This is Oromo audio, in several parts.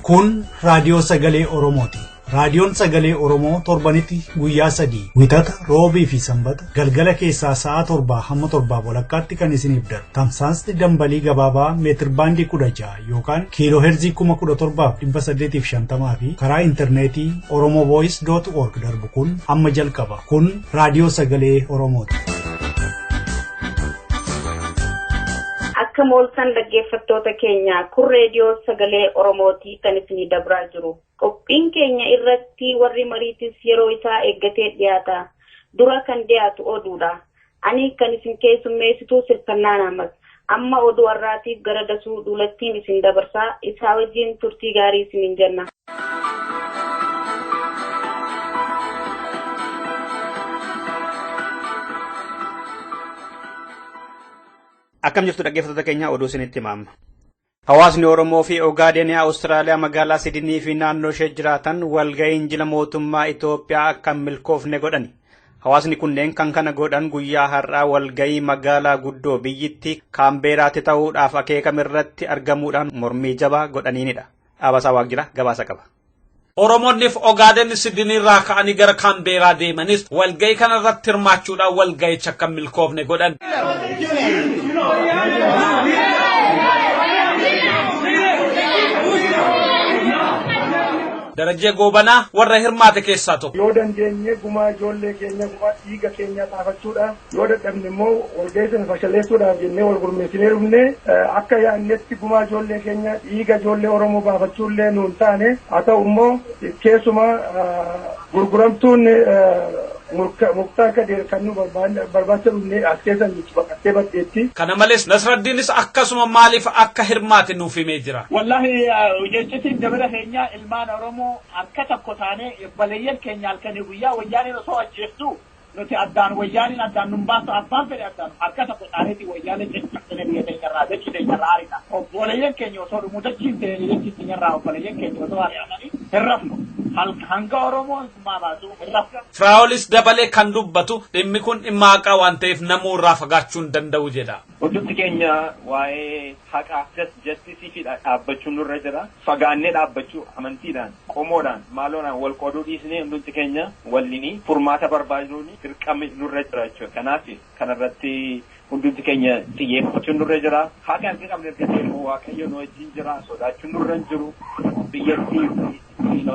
Kun raadiyoo sagalee Oromooti. Raadiyoon sagalee Oromoo torbanitti guyyaa sadii wixata roobii fi sanbata galgala keessaa sa'a 7 hamma 7:30 kan isiniif darbu. Tamsaasni dambalii gabaabaa meetir baandii 16 yookaan kiiloo heerzii 17,850 fi karaa intarneetii oromovoice.org darbu kun amma jalqaba. Kun raadiyoo sagalee Oromooti. Akka mooltan dhaggeeffattoota keenya kun reediyoo sagalee Oromootii kan isinii dabraa jiru. Qophiin keenya irratti warri mariitis yeroo isaa eeggatee dhiyaata. Dura kan dhiyaatu oduudha. Ani kan isin keessummeessitu Sirfannaan Ahmad. Amma oduu har'aatiif gara dasuu duulattiin isin dabarsaa. Isaa wajjin turtii gaarii isiniin jenna. Akkam jirtu dhaggeeffattoota keenya oduu isinitti himaama. Hawaasni Oromoo fi Ogaadeen Awustiraaliyaa magaalaa Sidinii fi naannoo ishee jiraatan walga'iin jila mootummaa Itoophiyaa akka hin milkoofne godhani. Hawaasni kunneen kan kana godhan guyyaa har'aa walga'ii magaalaa guddoo biyyittii Kaambeeraatti ta'uudhaaf akeekame irratti argamuudhaan mormii jabaa godhaniinidha. Dhaabasaa Waaqjira gabaasa qaba. Oromoonni fi Ogaadeen Sidiniirraa ka'anii gara Kaambeeraa deemanis walga'ii kana irratti hirmaachuudhaan walga'icha akka hin milkoofne godhan. Darajjee Goobanaa warra hirmaate keessaa tokko. Yoo dandeenye gumaa ijoollee keenya gumaa dhiiga keenya xaafachuudhaaf yoo dadhabne immoo walga'ii sana fashaleessuudhaaf jennee wal gurmeessinee dhufne akka yaadnetti gumaa ijoollee keenya dhiiga ijoollee Oromoo baafachuullee nuun taane haa ta'u immoo keessumaa gurguramtuun Muktaar Kadir kan nu barbaacha dhufne as keessa nuti baqattee baddeetti. Kana malees Nasraddiinis akkasuma maaliif akka hirmaate nuuf himee jira. Wallahi jechitiin jabana keenya ilmaan Oromoo harka tokko taanee obboleeyyan keenya halkanii guyyaa wayyaaniin osoo ajjeeftu nuti addaan wayyaaniin addaan nun baasu abbaan fedhe addaan harka tokko taaneeti wayyaanee caccabsine biyya teenyarraa dachii teenyarraa ariidha. Obboleeyyan keenya osoo dhumuu dachiin teenya dachii teenyarraa obboleeyyan keenya osoo ari'amanii hin rafnu. Hanga Oromoon maa baasu hin rafnu. Firaa'olis dabalee kan dubbatu dhimmi kun dhimma haqaa waan ta'eef namuu irraa fagaachuu hin danda'u jedha. Hundumti keenya waa'ee haqaa jastisii fi dhaabbachuu nurra jira. Fagaannee dhaabbachuu amantiidhaan, qomoodhaan, maaloodhaan wal qooduu dhiisnee hundumti keenya waliin furmaata barbaaduun dirqamni nurra jira jechuudha. Kanaaf kanarratti hundumti keenya xiyyeeffachuun nurra jira. Haqa hin qabne erga immoo Waaqayyo nu wajjin jira. Sodaachuun nurra hin jiru.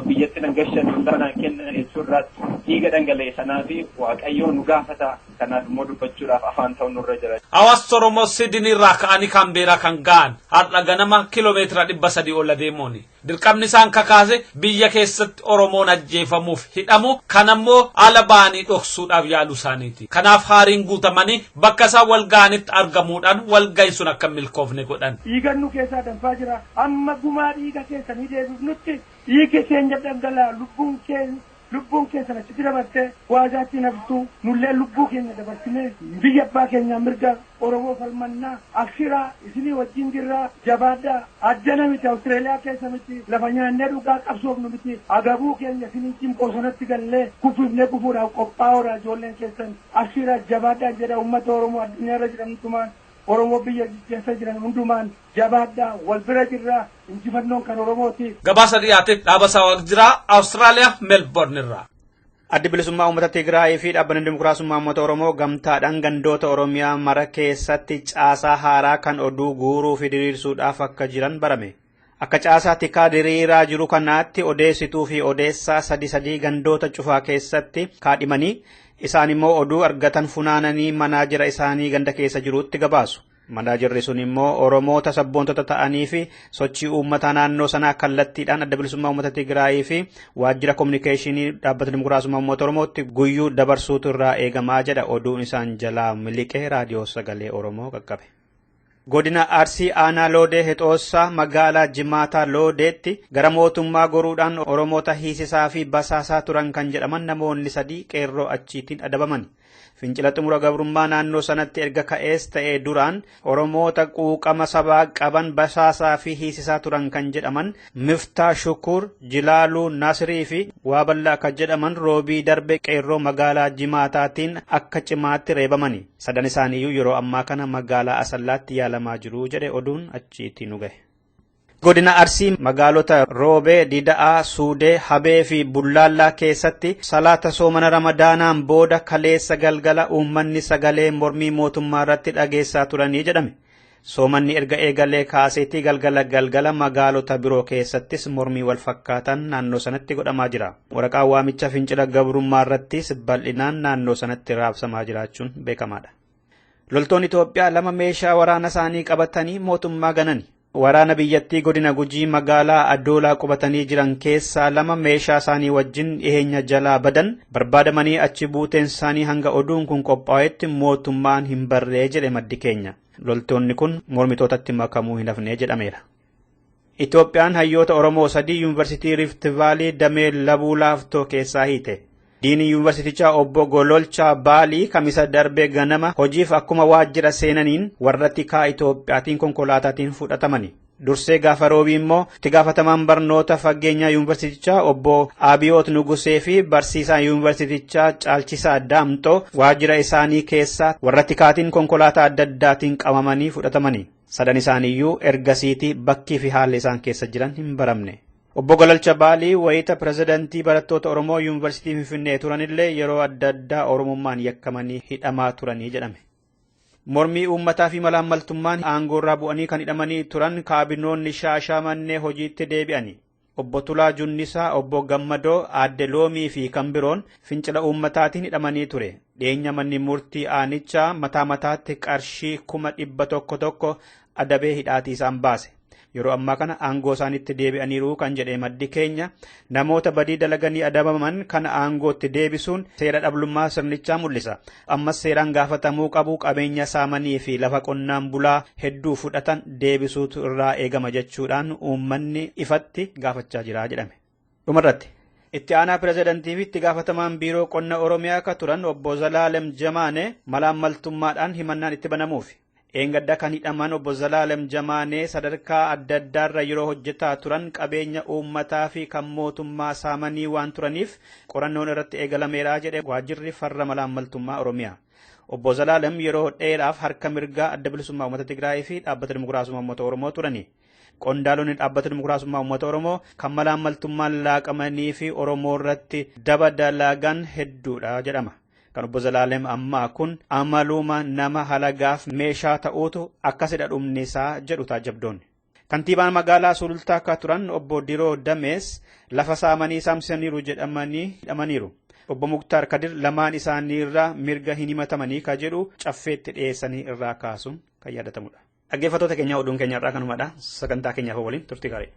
Biyyatti dhangashan lafa kennan jechuurraatti dhiiga dhangala'e sanaa fi Waaqayyo nu gaafata. Kanaaf immoo dubbachuudhaaf afaan ta'u nurra jira. Hawaasa Oromoo Sidiniirraa ka'anii Kaambeeraa kan ga'an har'a ganama kiiloomeetira 300 ol adeemuuni. Dirqamni isaan kakaase biyya keessatti Oromoon ajjeefamuuf hidhamu kan ammoo ala ba'anii dhoksuudhaaf yaaluu isaaniiti. Kanaaf haariin guutamanii bakka isaan wal ga'anitti argamuudhaan walga'iin sun akka hin milkoofne godhan. Dhiigan nu keessaa danfaa jira. Amma gumaa dhiiga keessanii deebifnutti dhiigi keenya dhangala'aa lubbuun keessan achitti dabartee waazaatti naftu nullee lubbuu keenya dabarsinee biyya abbaa keenyaa mirga Oromoo falmannaa abshiraa isinii wajjin jirraa jabaadhaa addana miti Awustiraaliyaa keessa miti lafa nyaannee dhugaa qabsoofnu miti agabuu keenya isinii cimqoosonatti gallee kuffifnee kufuudhaaf qophaa'oodha ijoolleen keessan abshiraa jabaadhaa jedha uummata Oromoo addunyaarra jiran hundumaan Oromoo biyya keessa jiran hundumaan jabaadhaa wal bira jirraa injifannoon kan Oromooti. Gabaasa dhiyaate Dhaabasaa Waaqjiraa Awustiraaliyaa Meelboorn irraa. Addi bilisummaa uummata Tigraay fi dhaabbanni dimokiraasummaa uummata Oromoo gamtaadhaan gandoota Oromiyaa mara keessatti caasaa haaraa kan oduu guuruu fi diriirsuudhaaf akka jiran barame. Akka caasaa tikaa diriiraa jiru kanaatti odeessituu fi odeessaa sadi sadii gandoota cufaa keessatti kaadhimanii isaan immoo oduu argatan funaananii manaajira isaanii ganda keessa jirutti gabaasu. Manaajirri sun immoo Oromoota sabboontota ta'anii fi sochii uummataa naannoo sanaa kallattiidhaan adda bilisummaa uummata Tigraayii fi waajjira kominikeeshinii dhaabbata dimokiraasummaa uummata Oromootti guyyuu dabarsuutu irraa eegamaa jedha oduun isaan jalaa miliqee raadiyoo sagalee Oromoo qaqqabe. Godina Arsii Aanaa Loodee Hexoossaa magaalaa Jimaataa Loodeetti gara mootummaa goruudhaan Oromoota hiisisaa fi basaasaa turan kan jedhaman namoonni sadii qeerroo achiitiin adabaman. Fincila xumura gabrummaa naannoo sanatti erga ka'ees ta'ee duraan Oromoota quuqama sabaa qaban basaasaa fi hiisisaa turan kan jedhaman Miftaa Shukur, Jilaaluu Nasirii fi Waaballaa kan jedhaman roobii darbe qeerroo magaalaa Jimaataatiin akka cimaatti reebamani. Sadan isaaniiyyuu yeroo ammaa kana magaalaa Asallaatti yaalamaa jiru jedhe oduun achiitti nu gahe. Godina Arsii magaalota Roobee, Dida'aa, Suudee, Habee fi Bullaallaa keessatti salaata soomana Ramadaanaan booda kaleessa galgala uummanni sagalee mormii mootummaa irratti dhageessaa turanii jedhame. Soomanni erga eegalee kaaseetii galgala galgala magaalota biroo keessattis mormii wal fakkaatan naannoo sanatti godhamaa jira. Waraqaan waamicha fincila gabrummaa irrattis bal'inaan naannoo sanatti raabsamaa jiraachuun beekamaadha. Loltoonni Itoophiyaa lama meeshaa waraana isaanii qabatanii mootummaa ganani. Waraana biyyattii godina Gujii magaalaa Adoolaa qubatanii jiran keessaa lama meeshaa isaanii wajjin dhiheenya jalaa badan barbaadamanii achi buuteen isaanii hanga oduun kun qophaa'etti mootummaan hin barree jedhe maddi keenya. Loltoonni kun mormitootatti makamuu hin hafnee jedhameera. Itoophiyaan hayyoota Oromoo sadii Yuunivarsiitii Rift Vaalii damee Labuu Laaftoo keessaa hiite. Diinii yuunivarsiitichaa obbo Gololchaa Baalii kamisa darbee ganama hojiif akkuma waajjira seenaniin warra tikaa Itoophiyaatiin konkolaataatiin fudhatamani. Dursee gaafa roobii immoo itti gaafatamaan barnoota fageenyaa yuunivarsiitichaa obbo Abiyoot Nugusee fi barsiisaan yuunivarsiitichaa Caalchisaa Daamxoo waajjira isaanii keessaa warra tikaatiin konkolaataa adda addaatiin qabamanii fudhatamani. Sadan isaaniiyyuu ergasiitii bakkii fi haalli isaan keessa jiran hin baramne. Obbo Gololcha Baalii wayita pirezidantii barattoota Oromoo Yuunivarsiitii Finfinnee turanillee yeroo adda addaa Oromummaan yakkamanii hidhamaa turanii jedhame. Mormii uummataa fi malaammaltummaan aangoorraa bu'anii kan hidhamanii turan kaabinoonni Shaashamannee hojiitti deebi'ani. Obbo Tulaa Junnisaa, Obbo Gammadoo, Aadde Loomii fi kan biroon fincila uummataatiin hidhamanii ture. Dhiyeenya manni murtii aanichaa mataa mataatti qarshii 100,000 adabee hidhaatii isaan baase. Yeroo ammaa kana aangoo isaaniitti deebi'aniiru kan jedhe maddi keenya namoota badii dalaganii adabaman kana aangootti deebisuun seera dhablummaa sirnichaa mul'isa. Ammas seeraan gaafatamuu qabu qabeenya saamanii fi lafa qonnaan bulaa hedduu fudhatan deebisuutu irraa eegama jechuudhaan uummanni ifatti gaafachaa jira jedhame. Dhumarratti. Itti aanaa pirezidantii fi itti gaafatamaan biiroo qonna Oromiyaa akka turan obbo Zalaalem Jamaane malaammaltummaadhaan himannaan itti banamuufi. Eengadda kan hidhaman obbo Zalaalem Jamaanee sadarkaa adda addaarra yeroo hojjetaa turan qabeenya uummataa fi kan mootummaa saamanii waan turaniif qorannoon irratti eegalameera jedhe waajjirri farra malaammaltummaa Oromiyaa. Obbo Zalaalem yeroo dheeraaf harka mirgaa adda bilisummaa uummata Tigraay fi dhaabbata dimokiraasummaa uummata Oromoo turani. Qondaalonni dhaabbata dimokiraasummaa uummata Oromoo kan malaammaltummaan laaqamanii fi Oromoo irratti daba dalagan hedduudha jedhama. Kan obbo Zalaalem ammaa kun amaluma nama halagaaf meeshaa ta'uutu akkasidha dhumni isaa jedhu taajabdoonni. Kantiibaan magaalaa Sulultaa akka turan obbo Diroo Damees lafa saamanii saamsaniiru jedhamanii hidhamaniiru. Obbo Muktaar Kadir lamaan isaaniirraa mirga hin himatamanii ka jedhu caffeetti dhiyeessanii irraa kaasuun kan yaadatamudha. Dhaggeeffattoota keenya oduun keenya irraa kanumadha. Sagantaa keenyaaf waliin turtii gaarii.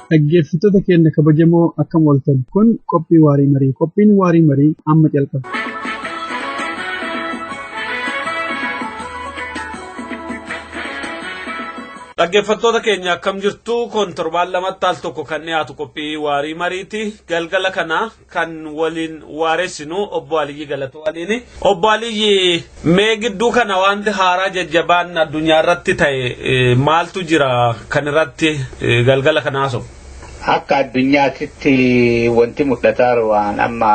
Dhaggeeffattoota keenya kabajamoo akkam ooltan kun qophii waarii marii qophiin waarii marii amma jalqaba. Dhaggeeffattoota keenya, akkam jirtu? Kun torbaan lamatti al tokko kan dhiyaatu qophii Waarii Mariiti. Galgala kana kan waliin waaressinu obbo Aliyyi Galatoo waliini. Obbo Aliyyi, mee gidduu kana wanti haaraa jajjabaan addunyaa irratti ta'e maaltu jira kan irratti galgala kana haasa'u? Akka addunyaatitti wanti mul'ataa jiru waan amma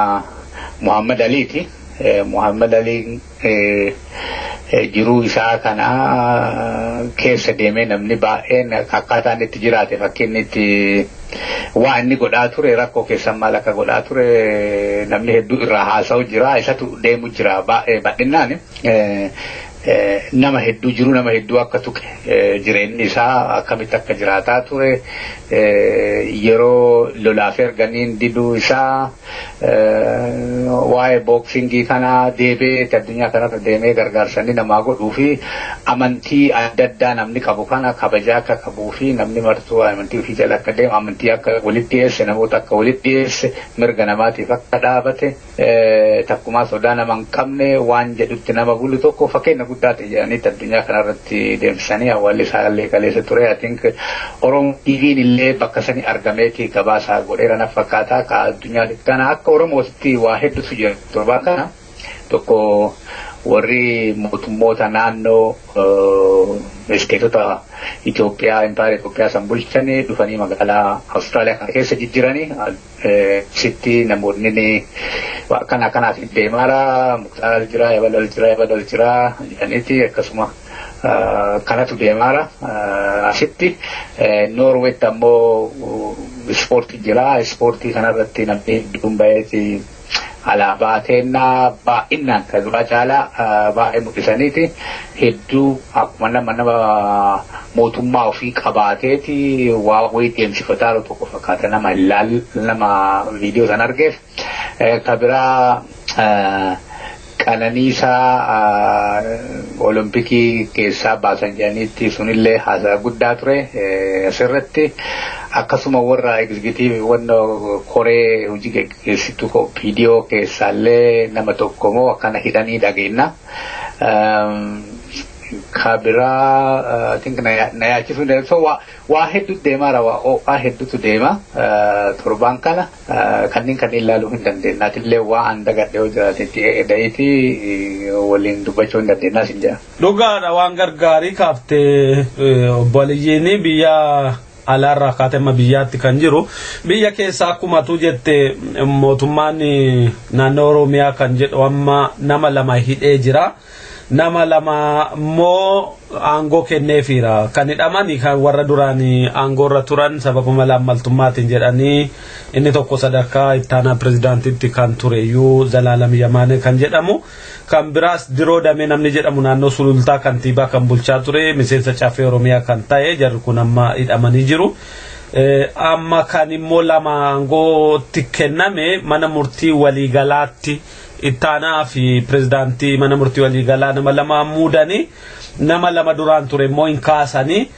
Muhammad Aliiti. Muhammad Aliin jiruu isaa kana keessa deemee namni baay'een akkaataan itti jiraate, fakkiin itti waa inni godhaa ture, rakkoo keessan maal akka godhaa ture namni hedduu irraa haasa'u jira, isatu deemu jira baay'ee bal'inaan. Nama hedduu jiru, nama hedduu akka tuqe, jireenyi isaa akkamitti akka jiraataa ture, yeroo lolaaf erganiin diduu isaa, waa'ee boxing kana deebee addunyaa kanarra deemee gargaarsanii namaa godhuu fi amantii adda addaa namni qabu kana kabajaa akka qabuu fi namni martuu amantii ofii jala akka deemu, amantii akka walitti dhiyeesse, namoota akka walitti dhiyeesse, mirga namaatiif akka dhaabate, takkumaa sodaa nama hin qabne, waan jedhutti nama bulu tokko fakkeenya guddaa ta'e jedhaniitti addunyaa kanarratti deemsisanii awwaalli isaa illee kaleessa ture. I think Oromoo TV'n illee bakka sani argameeti gabaasaa godheera na fakkaata. Ka addunyaa kana akka Oromootti waa hedduutu jira. Torbaan kana tokko warri mootummoota naannoo isteetota Itoophiyaa, impaayera Itoophiyaa san bulchanii dhufanii magaalaa Awustiraaliyaa kana keessa jijjiiranii sitti namoonni akkana akkanaaf deemaara, Muktaar jira, Yabalal jira, Yabalal jira jedhaniiti, akkasuma kanatu deemaara asitti. Noorweetti ammoo ispoortii jira. Ispoortii kanarratti namni hedduun baheeti alaabaa teennaa baay'inaan kan duraa caalaa baay'ee mul'isaniiti hedduu akkuma nama mootummaa ofii qabaateeti waa wayii deemsifataa jiru tokko fakkaata nama ilaal nama viidiyoo san argeef. Ka biraa Qananiisaa Olompikii keessaa baasan jedhaniitti, sunillee haasaa guddaa ture asirratti. Akkasuma warra executive, wanna koree hojii geggeessitu viidiyoo keessaallee nama tokko moo akkana hidhanii dhageenya. Ka biraa I think na yaachisuu hin so waa hedduutu deemaara, waa ho'aa hedduutu deema torbaan kana. Kanneen ilaaluu hin dandeenyaatillee waa an dagadhe yoo jiraate eda'eeti waliin dubbachuu hin dandeenyaa sin jedha. Dhugaadha, waan gargaarii kaaftee obbo Aliyyiin. Biyya alaarraa kaatee amma biyyaatti kan jiru, biyya keessa akkuma tu jette mootummaan naannoo Oromiyaa kan jedhu amma nama lama hidhee jira. Nama lama immoo aangoo kenneefiira. Kan hidhaman kan warra duraan aangoorra turan sababa malaammaltummaatiin jedhanii, inni tokko sadarkaa ittaanaa pirezidaantiitti kan ture iyyuu Zalaalam Yamaane kan jedhamu, kan biraas Diroo Damee namni jedhamu naannoo Sulultaa kantiibaa kan bulchaa ture, miseensa Caffee Oromiyaa kan ta'e, jarri kun amma hidhamanii jiru. Amma kan immoo lama aangootti kenname mana murtii waliigalaatti ittaanaa fi pirezidaantii mana murtii waliigalaa nama lama muudanii, nama lama duraan ture immoo hin kaasanii.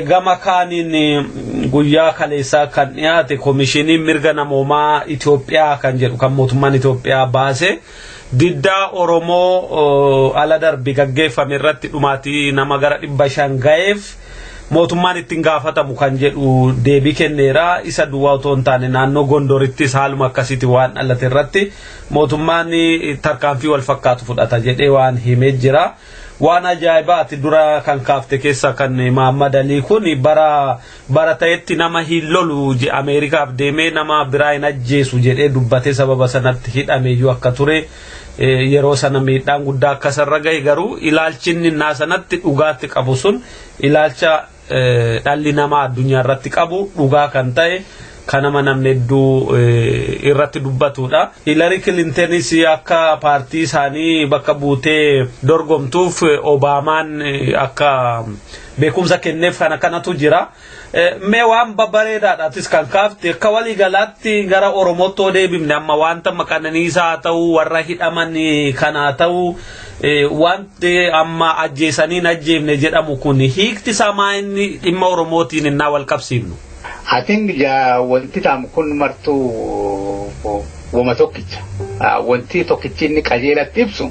Gama kaaniin guyyaa kaleessaa kan dhiyaate koomishiniin mirga namoomaa Itoophiyaa kan jedhu kan mootummaan Itoophiyaa baase, diddaa Oromoo ala darbi gaggeeffame irratti dhumaatii nama gara 500 ga'eef mootummaan ittiin gaafatamu kan jedhu deebii kenneera. Isa duwwaa otoo hin taane naannoo Gondorittis haaluma akkasiiti waan dhalate irratti mootummaan tarkaanfii wal fakkaatu fudhata jedhee waan himee jira. Waan ajaa'ibaati dura kan kaafte keessa kan Muhammad Alii kun bara bara ta'etti nama hin lolu, Ameerikaaf deemee nama biraa hin ajjeesu jedhee dubbatee sababa sanatti hidhame iyyuu akka ture, yeroo sana miidhaan guddaa akkasarra gahe, garuu ilaalchi inni innaa sanatti dhugaatti qabu sun ilaalcha dhalli namaa addunyaa irratti qabu dhugaa kan ta'e kanama namni hedduu irratti dubbatudha. Hillary Clintonis akka paartii isaanii bakka buutee dorgomtuuf Obaamaan akka beekumsa kenneef kana kanatu jira. Mee waan babbareedaadhaatis kan kaafte, akka waliigalaatti gara Oromootti yoo deebifne, amma wanta Qananiisaa haa ta'u, warra hidhaman kanaa ta'u, wanti amma ajjeesanii hin ajjeefne jedhamu kun hiikti isaa maa inni dhimma Oromootiin innaa wal qabsiifnu? I think wanti ta'amu kun martuu wama tokkicha. Wanti tokkichi inni qajeelatti ibsu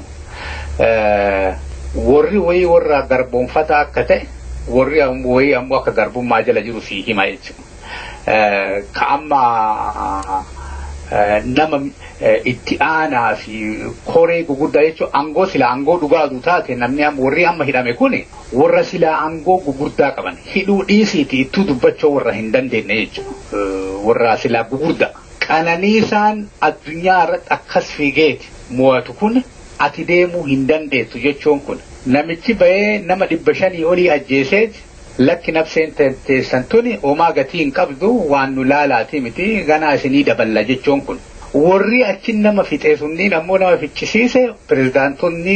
warri wayii warra garboonfataa akka ta'e Warri wayii ammoo akka garbummaa jala jiru sii hima jechuudha. Ka amma nama itti aanaa fi koree guguddaa jechuun aangoo silaa aangoo dhugaatu taate namni warri amma hidhame kun warra silaa aangoo guguddaa qaban hidhuu dhiisiiti ittuu dubbachuu warra hin dandeenye jechuudha. Warra silaa guguddaa. Qananiisaan addunyaa irratti akkas fiigeeti mo'atu kun ati deemuu hin dandeessu jechuun kun namichi bahee nama 500 olii ajjeeseeti. Lakki nafseen teessan tuni homaa gatii hin qabdu waan nu laalaati miti ganaa isinii daballa jechuun kun. Warri achi nama fixee sunniin ammoo nama fichisiise pirezidaantonni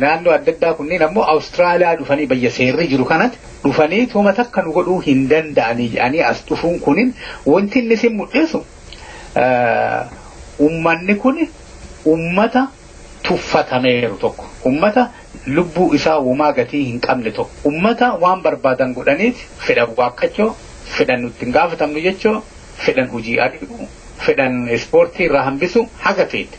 naannoo adda addaa kunniin ammoo Awustiraaliyaa dhufanii bayya seerri jiru kanatti dhufanii tuma takka nu godhuu hin danda'anii jedhanii as dhufuun kunin wanti inni isin mul'isu ummanni kun ummata tuffatameeru tokko ummata lubbuu isaa uumaa gatii hin qabne tokko ummata waan barbaadan godhaniit fedhan waakkachoo fedhan nutti hin gaafatamnu jechoo fedhan hojii ari'u fedhan ispoortii irraa hambisu haga feete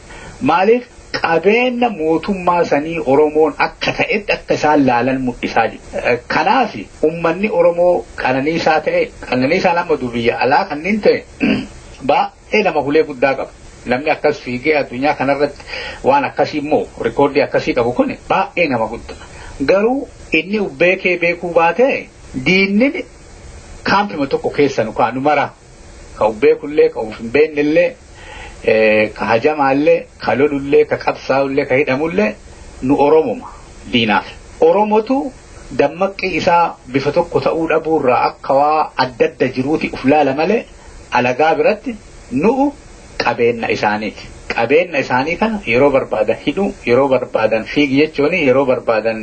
maaliif qabeenya mootummaa sanii Oromoon akka ta'etti akka isaan laalan mul'isaa jiru. Kanaaf ummanni Oromoo qananiisaa ta'e qananiisaa nama biyya alaa kanneen ta'e baay'ee nama hulee guddaa qaba. Namni akkas fiigee addunyaa kanarratti waan akkasii immoo rikoordii akkasii qabu kun baay'ee nama guddaa. Garuu inni beekee beekuu baatee diinni kaampima tokko keessa nu kaanu mara. Ka beekullee ka hin beeknellee ka hajamaallee ka lolullee ka qabsaa'ullee ka hidhamullee nu Oromoma diinaaf. Oromotu dammaqii isaa bifa tokko ta'uu dhabuurraa akka waa adda adda jiruuti uf laala malee alagaa biratti nu'u qabeenya isaaniiti. Qabeenya isaanii kana yeroo barbaadan hidhuu, yeroo barbaadan fiigi jechuun yeroo barbaadan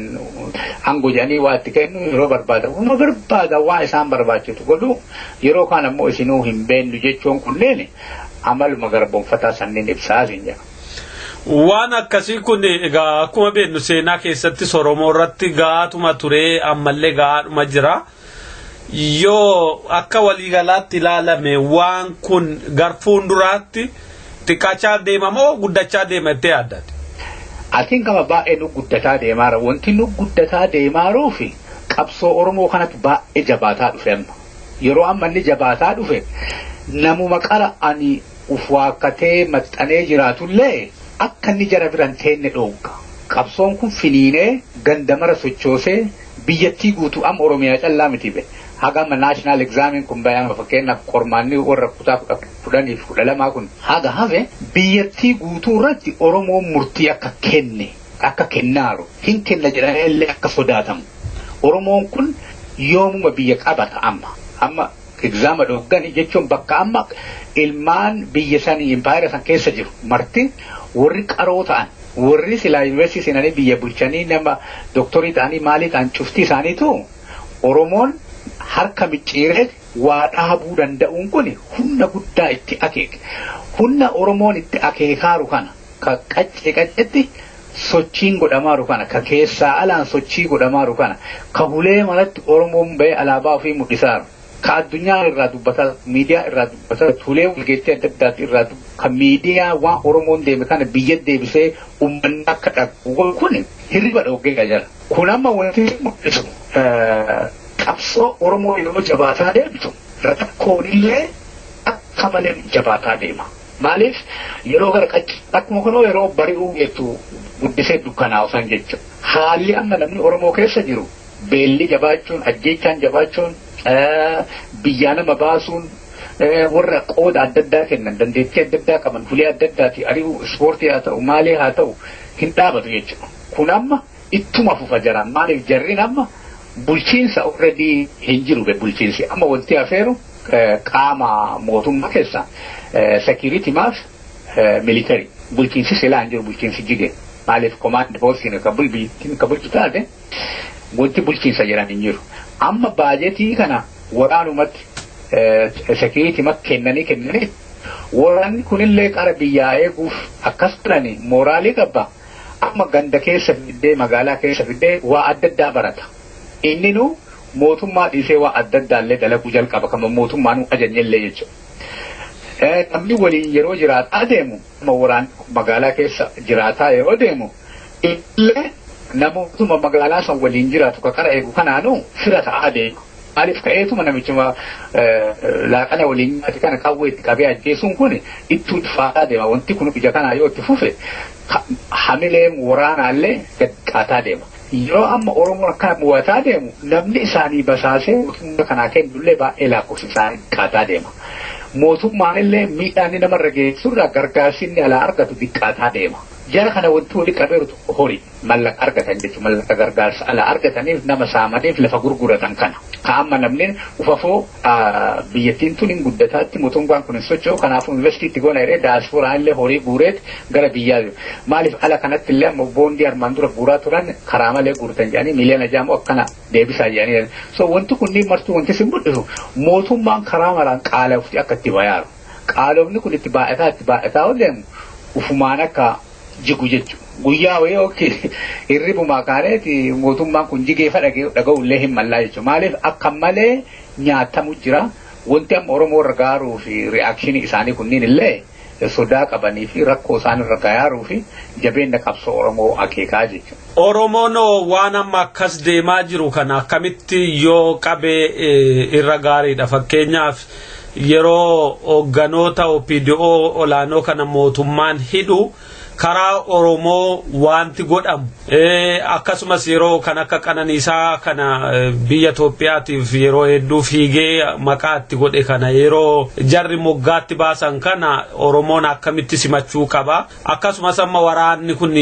aangoo jedhanii waa itti kennu, yeroo barbaadan uma barbaadan waa isaan barbaachisu godhu, yeroo kaan ammoo isinuu hin beennu jechuun kunneen amaluma garboonfataa sanniin ibsaa siin jedha. Waan akkasii kun egaa akkuma beeknu seenaa keessattis Oromoo irratti gaatuma ture ammallee gaadhuma jira. Yoo akka waliigalaatti ilaalame waan kun gar fuulduraatti xiqqaachaa deema moo guddachaa deema jettee yaaddaati? Atiin kama baay'ee nu guddataa deemaara. Wanti nu guddataa deemaaruuf qabsoo Oromoo kanatti baay'ee jabaataa dhufe amma. Yeroo amma inni jabaataa dhufe namuma qara ani uf waakkatee maxxanee jiraatullee akka inni jara biran teenne dhoogga. Qabsoon kun finiinee gandamara sochoosee biyyattii guutuu amma Oromiyaa callaa miti be. Haga amma national examin kun bayama fakkeenyaaf qormaanni warra kutaa 10 fi 12 kun haga hafe biyyattii guutuu irratti Oromoon murtii akka kenne akka kennaaru hin kenna jedhanii illee akka sodaatamu. Oromoon kun yoomuma biyya qabata amma exaama dhoggani jechuun bakka amma ilmaan biyya sanii impaayera san keessa jiru marti warri qaroo ta'an warri silaa yuunivarsiitii seenanii biyya bulchanii nama doktorii ta'anii maalii ta'an cuftii isaaniitu Oromoon harka micciiree waa dhaabuu danda'uun kun humna guddaa itti akeeke. Humna Oromoon itti akeekaaru kana ka qaccee qaccetti sochiin godhamaaru kana ka keessaa alaan sochii godhamaaru kana ka hulee malatti Oromoon bahee alaabaa ofii mul'isaaru. Ka addunyaa irraa dubbataa miidiyaa irraa dubbataa hulee walgeettii adda addaatti irraa ka miidiyaa waan Oromoon deeme kana biyya deebisee uummanni akka dhaqu kun hirriba dhoggee jira. Kun amma wanti mul'isu qabsoo Oromoo yeroo jabaataa deemtu rakkoon illee akka malee jabaataa deema. Maaliif yeroo gara akkuma kunoo yeroo bari'uu jettu guddisee dukkanaa'u san jechuudha. Haalli amma namni Oromoo keessa jiru beelli jabaachuun, ajjeechaan jabaachuun, biyyaa nama baasuun, warra qooda adda addaa kennan, dandeettii adda addaa qaban, fulee adda addaati, ari'uu ispoortii haa ta'u, maalii haa ta'u hin dhaabatu jechuudha. Kun amma ittuma fufa jiran maaliif jarriin amma bulchiinsa already hin jiru be bulchiinsi amma wanti hafeeru qaama mootummaa keessa security maaf military bulchiinsi silaa hin jiru bulchiinsi jige maaliif command postiin ka bulchu taate wanti bulchiinsa jedhan hin jiru amma baajetii kana waraanumatti security ma kennanii waraanni kunillee qara biyyaa eeguuf akkas godhani mooraalii qaba amma ganda keessa fiddee magaalaa keessa fiddee waa adda addaa barata. Inni nu mootummaa dhiisee waa adda addaallee dalaguu jalqaba kama mootummaa nu ajajnellee jechuudha. Namni waliin yeroo jiraataa deemu amma waraan magaalaa keessa jiraataa yeroo deemu illee Namootuma magaalaa san waliin jiraatu ka qara eegu kanaanuu fira ta'aa deema. Maaliif ka'eetuma namichuma laaqana waliin nyaate kana qawwee itti qabee ajjeesuun kun itti ulfaataa deema. Wanti kun ija kanaa yoo itti fufe hamileen waraanaallee gad qaataa deema. Yeroo amma Oromoon akkana mo'ataa deemu namni isaanii basaasee mootummaa kanaa kennullee baay'ee lakkoofsi isaanii xiqqaataa deema. Mootummaan illee miidhaan inni namarra geessurraa gargaarsi inni alaa argatu xiqqaataa deema. Jara kana wanti walii qabeeru tokko horii mallaqa argatan jechuudha. Mallaqa gargaarsa alaa argataniif nama saamaniif lafa gurguratan kana. Ka amma namni ufafoo biyyattiin tun hin guddataatti mootummaan kun hin socho'u kanaafuu investiitti goona jedhee daasporaan illee horii guureet gara biyyaa jiru. Maaliif ala kanatti illee amma boondii armaan dura guuraa turan karaa malee guurtan jedhanii miiliyoona jaamu akkana deebisaa jedhanii. So wanti kunniin martuu wanti sin mul'isu mootummaan karaa maraan qaala'uuf akka itti bayaaru. Qaalofni kun itti baay'ataa itti baay'ataa yoo deemu ufumaan akka jigu jechuudha. Guyyaa wayii yookiin hirribumaa kaaneeti mootummaan kun jigee dhaga'u illee hin mallaa jechuudha. Maaliif akka malee nyaatamu jira. Wanti amma Oromoo irra gaaruu fi ri'aakshinii isaanii kunniin illee sodaa qabanii fi rakkoo isaan irra gayaaruu fi jabeenya qabsoo Oromoo akeekaa jechuudha. Oromoon waan amma akkas deemaa jiru kana akkamitti yoo qabee irra gaariidha. Fakkeenyaaf yeroo hoogganoota OPDO olaanoo kana mootummaan hidhu karaa Oromoo wanti godhamu akkasumas yeroo kan akka Qananiisaa kana biyya Itoophiyaatiif yeroo hedduu fiigee maqaa itti godhe kana yeroo jarri moggaatti baasan kana Oromoon akkamitti simachuu qaba. Akkasumas amma waraanni kun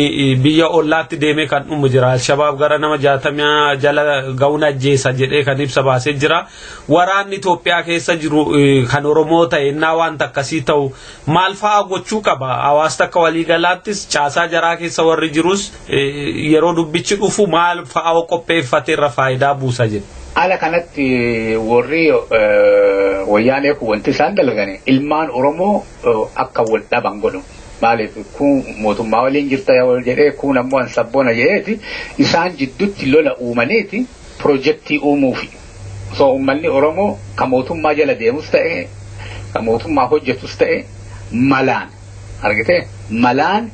biyya ollaatti deemee kan dhumu jira. Alshabaab gara nama 60 jala ga'uun ajjeesa jedhee kan ibsa baasee jira. Waraanni Itoophiyaa keessa jiru kan Oromoo ta'e innaa wanta akkasii ta'u maal fa'aa gochuu qaba. Hawaasa akka waliigalaattis caasaa jaraa keessa warri jirus yeroo dubbichi dhufu maal fa'aa qopheeffate irra faayidaa buusa jedhu. Ala kanatti warri wayyaanee kun wanti isaan dalagani ilmaan Oromoo akka wal dhaban godhu. Maaliif kun mootummaa waliin jirta jedhee kun ammoo an sabboona jedheeti isaan jidduutti lola uumaniiti pirojektii uumuufi. So uummanni Oromoo ka mootummaa jala deemus ta'e ka mootummaa hojjetus ta'e malaan argitee malaan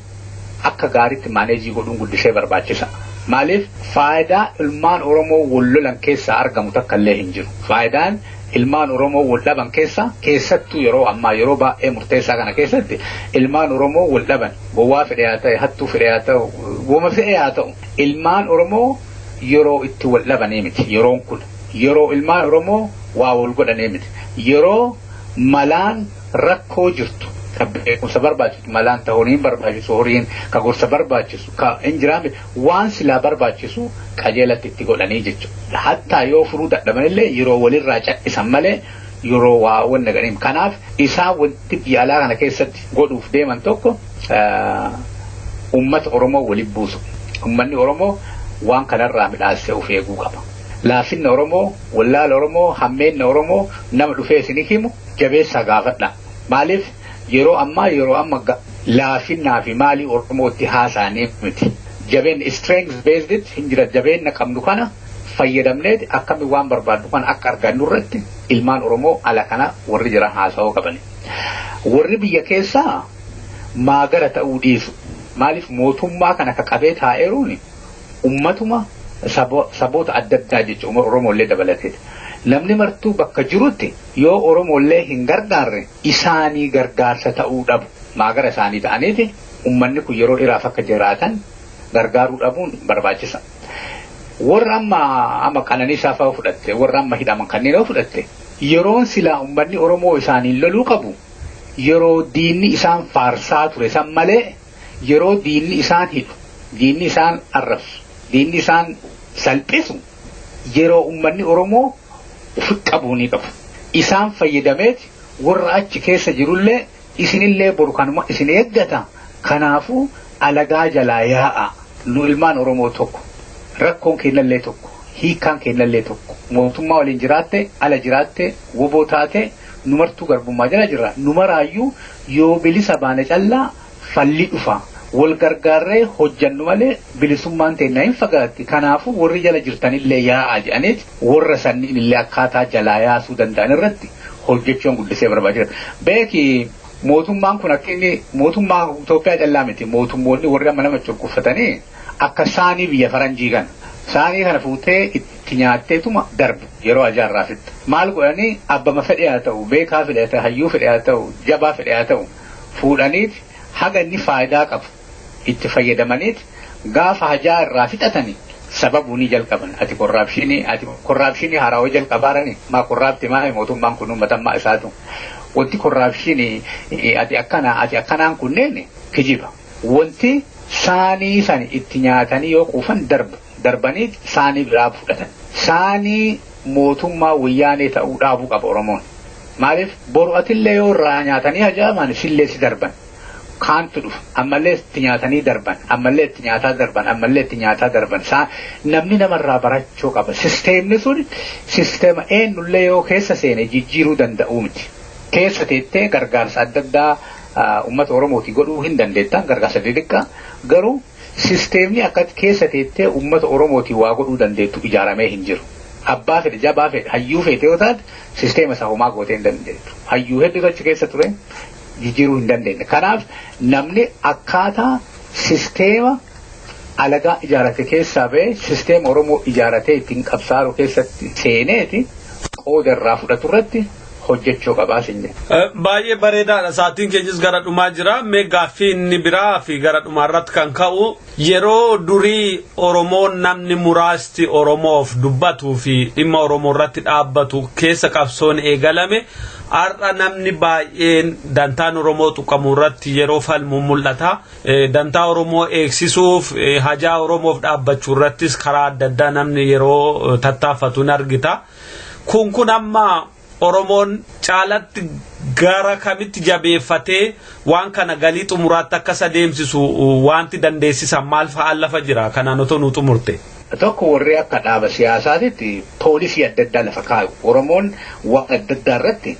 akka gaariitti maaneejii godhuun guddisee barbaachisa. Maaliif faayidaa ilmaan Oromoo wal lolan keessaa argamu takka illee hin jiru. Faayidaan ilmaan Oromoo wal dhaban keessa keessattuu yeroo ammaa yeroo baay'ee murteessaa kana keessatti ilmaan Oromoo wal dhaban gowwaa fedhe haa ta'e hattuu fedhe haa ta'u goma fedhe haa ta'u ilmaan Oromoo yeroo itti wal dhabanii miti yeroon kun yeroo ilmaan Oromoo waa wal godhanii miti yeroo malaan rakkoo jirtu ka beekumsa barbaachisu malaan ta horiin barbaachisu horiin ka gorsa barbaachisu ka hin jiraame waan silaa barbaachisu qajeelatti itti godhanii jechuudha. Hattaa yoo furuu dadhabanillee yeroo walirraa cal'isan malee yeroo waa wanna godhaniif. Kanaaf isaan wanti biyya alaa kana keessatti godhuuf deeman tokko uummata Oromoo waliin buusu. Uummanni Oromoo waan kanarraa midhaassee of eeguu qaba. Laafinna Oromoo, wallaala Oromoo, hammeenna Oromoo nama dhufee isin himu jabeessaa gaafadha. Maaliif yeroo ammaa yeroo amma laafinnaa fi maalii Oromootti haasa'anii miti. Jabeen strength based hin jira jabeenna qabnu kana fayyadamneeti akkami waan barbaadnu kana akka argannu irratti ilmaan Oromoo ala kana warri jiran haasa'uu qabani. Warri biyya keessaa maagara ta'uu dhiisu. Maaliif mootummaa kana ka qabee taa'eeruun ummatuma saboota adda addaa jechuudha Oromollee dabalateeti. Namni martuu bakka jirutti yoo Oromollee hin gargaarre isaanii gargaarsa ta'uu dhabu. Maagara isaanii ta'aniiti ummanni kun yeroo dheeraaf akka jiraatan gargaaruu dhabuun barbaachisa. Warra amma amma Qananiisaa fa'aa fudhatte warra amma hidhaman kanneen yoo fudhatte yeroon silaa ummanni Oromoo isaaniin loluu qabu yeroo diinni isaan faarsaa ture san malee yeroo diinni isaan hidhu diinni isaan arrabsu diinni isaan salphisu yeroo ummanni Oromoo ofi qabuu ni qabu. Isaan fayyadameeti warra achi keessa jirullee isinillee boru kanuma isin eeggata. Kanaafuu alagaa jalaa yaa'a. Nu ilmaan Oromoo tokko rakkoon keenyallee tokko hiikkaan keenyallee tokko mootummaa waliin jiraatte ala jiraatte woboo taate nu martuu garbummaa jala jirra. Nu maraayyuu yoo bilisa baane callaa falli dhufa. Wal gargaarree hojjannu malee bilisummaan teenya hin fagaatti. Kanaafuu warri jala jirtanillee yaa'aa jedhaniiti warra sanniin illee akkaataa jalaa yaasuu danda'an irratti hojjechuun guddisee barbaachisa. Beeki mootummaan kun akka inni mootummaa Itoophiyaa callaa miti mootummoonni warri amma nama cunqurfatanii Akka saanii biyya faranjii kana. Saanii kana fuutee itti nyaatteetuma darbu yeroo ajaarraafitti. Maal godhanii abbama fedhe haa ta'u, beekaa fedhe haa ta'u, hayyuu fedhe haa ta'u, jabaa fedhe haa ta'u fuudhaniiti haga inni faayidaa qabu itti fayyadamaniiti gaafa hajaa irraa fixatanii sababuu ni jalqaban. Ati korraapshinii haarawaa jalqabaarani maa korraapti maa mootummaan kun uummatammaa isaatu. Wanti korraapshinii ati akkana ati akkanaan kunneen kijiba. Wanti saanii san itti nyaatanii yoo quufan darbu. Darbanii saanii biraa fudhatan. Saanii mootummaa wayyaanee ta'uu dhaabuu qaba Oromoon. Maaliif boru atillee yoo irraa nyaatanii hajaaman sillee si darban. Kaantu dhufa. Ammallee itti nyaatanii darban. Ammallee itti nyaataa darban. Ammallee itti nyaataa darban. Namni namarraa barachuu qaba. Sisteemni sun sisteema eenyullee yoo keessa seene jijjiiruu danda'uu miti. Keessa teettee gargaarsa adda addaa uummata Oromootii godhuu hin dandeettan gargaarsa xixiqqaa garuu sisteemni akka keessa teettee uummata Oromootii waa godhuu dandeettu ijaaramee hin jiru. Abbaa fedhe jabaa fedhe hayyuu feete yoo taate sisteema isaa homaa gootee hin dandeettu. Hayyuu hedduutu achi keessa ture jijjiiruu hin dandeenye. Kanaaf namni akkaataa sisteema alagaa ijaarate keessaa ba'ee sisteema Oromoo ijaaratee ittiin qabsaa'u keessatti seeneeti qooda irraa fudhatu irratti hojjechuu qabaa sin jedha. Baay'ee bareedaadha. Sa'aatiin keenyas gara dhumaa jira. Mee gaaffii inni biraa fi gara dhumaa irratti kan ka'u yeroo durii Oromoon namni muraasti Oromoof dubbatuu fi dhimma Oromoo irratti dhaabbatu keessa qabsoon eegalame har'a namni baay'een dantaan Oromoo tuqamu irratti yeroo falmu mul'ata. Dantaa Oromoo eegsisuuf hajaa Oromoof dhaabbachuu irrattis karaa adda addaa namni yeroo tattaafatu ni argita. Kun amma Oromoon caalatti gara kamitti jabeeffatee waan kana galii xumuraatti akka isa deemsisu wanti dandeessisan maal fa'aan lafa jira kanaan otoo nu xumurte. Tokko warri akka dhaaba siyaasaatitti poolisii adda addaa lafa kaa'u. Oromoon waan adda addaa irratti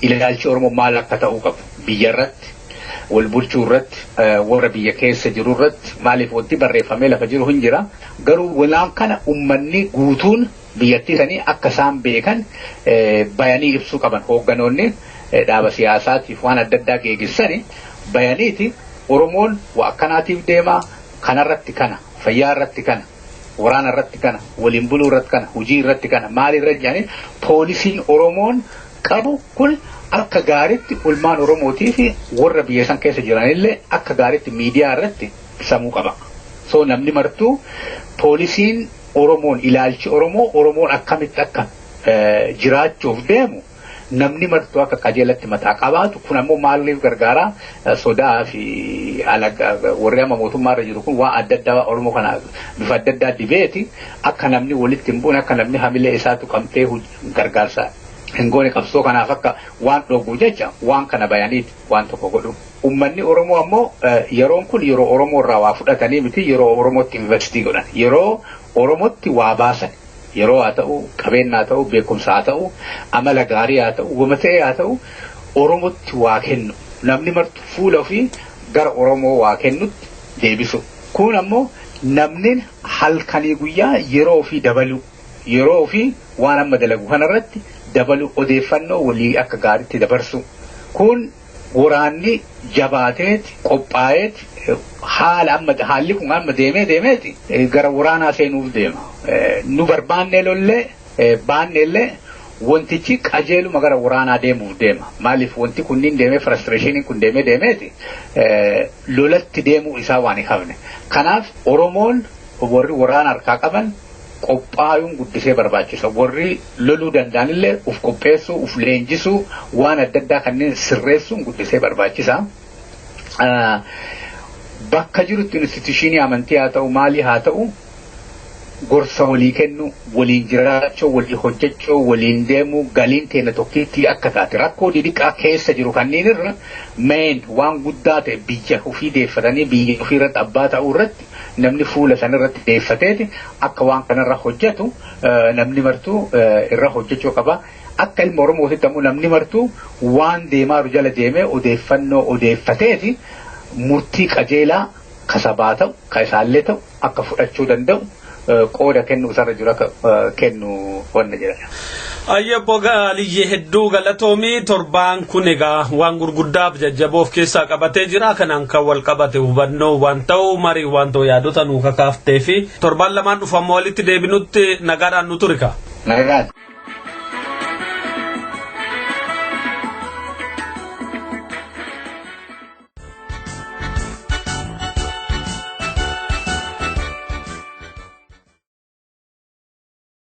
ilaalchi Oromoo maal akka ta'uu qabu biyya irratti wal bulchuu irratti warra biyya keessa jiru irratti maaliif wanti barreeffamee lafa jiru hin jira. Garuu walaan kana uummanni guutuun biyyattii sanii akka isaan beekan bayanii ibsuu qaban hoogganoonni dhaaba siyaasaatiif waan adda addaa geegessani bayaniiti Oromoon waa akkanaatiif deemaa kanarratti kana fayyaa irratti kana waraana irratti kana waliin buluu irratti kana hojii irratti kana maal irra jedhanii poolisiin Oromoon qabu kun akka gaariitti ulmaan Oromootii fi warra biyya san keessa jiranillee akka gaariitti miidiyaa irratti ibsamuu qaba. So namni martuu poolisiin Oromoon ilaalchi Oromoo Oromoon akkamitti akka jiraachuuf deemu namni martuu akka qajeelatti mataa qabaatu kun ammoo maaliif gargaara sodaa fi warri amma mootummaarra jiru kun waan adda addaa Oromoo kana bifa adda addaa dibeeti akka namni walitti hin buune akka namni hamilee isaatu qabtee gargaarsa hin goone qabsoo kanaaf akka waan dhoogu jecha waan kana bayaniiti waan tokko godhu. Uummanni Oromoo ammoo yeroon kun yeroo Oromoo irraa waa fudhatanii miti yeroo Oromootti investii godhan yeroo Oromootti waa baasan yeroo haa ta'u qabeenya haa ta'u beekumsa haa ta'u amala gaarii haa ta'u wama ta'e haa ta'u Oromootti waa kennu namni martu fuula ofii gara Oromoo waa kennutti deebisu. Kun ammoo namni halkanii guyyaa yeroo ofii dabalu yeroo ofii waan amma dalagu kanarratti dabalu odeeffannoo walii akka gaariitti dabarsu. Kun waraanni jabaateeti qophaa'eeti haala amma haalli kun amma deemee deemeeti gara waraanaa seenuuf deema. Nu barbaanne lollee baanne wantichi qajeeluma gara waraanaa deemuuf deema. Maaliif wanti kunniin deemee frustrationiin kun deemee deemeeti lolatti deemuu isaa waan hin qabne. Kanaaf Oromoon warri waraana harkaa qaban qophaa'uun guddisee barbaachisa. Warri loluu danda'anillee uf qopheessuu, uf leenjisuu, waan adda addaa kanneen sirreessuun guddisee barbaachisa. Bakka jirutti instituushinii amantii haa ta'u, maalii haa ta'u, gorsa walii kennu, waliin jiraachuu, walii hojjechuu, waliin deemuu, galiin teenya tokkitti akka taate rakkoo didiqaa keessa jiru kanneen irra meen waan guddaa ta'e biyya ofii deeffatanii biyya ofii irratti abbaa ta'uu irratti namni fuula san irratti deeffateeti akka waan kanarra hojjetu namni martuu irra hojjechuu qaba. Akka ilma Oromootitti ammoo namni martuu waan deemaa jala deemee odeeffannoo odeeffateeti murtii qajeelaa kasabaa ta'u, ka isaallee ta'u akka fudhachuu danda'u. Qooda kennu isarra jiru akka kennu wanna jedha. Ayyabbo Aliyyee, hedduu galatoomii. Torbaan kun egaa waan gurguddaaf jajjaboo of keessaa qabatee jira. Kanaan kan wal qabate hubannoo waan ta'u, marii waan ta'u, yaadota nuu kakaaftee fi torbaan lamaan dhufamoo walitti deebinutti nagaadhaan nu turika. Nagaan.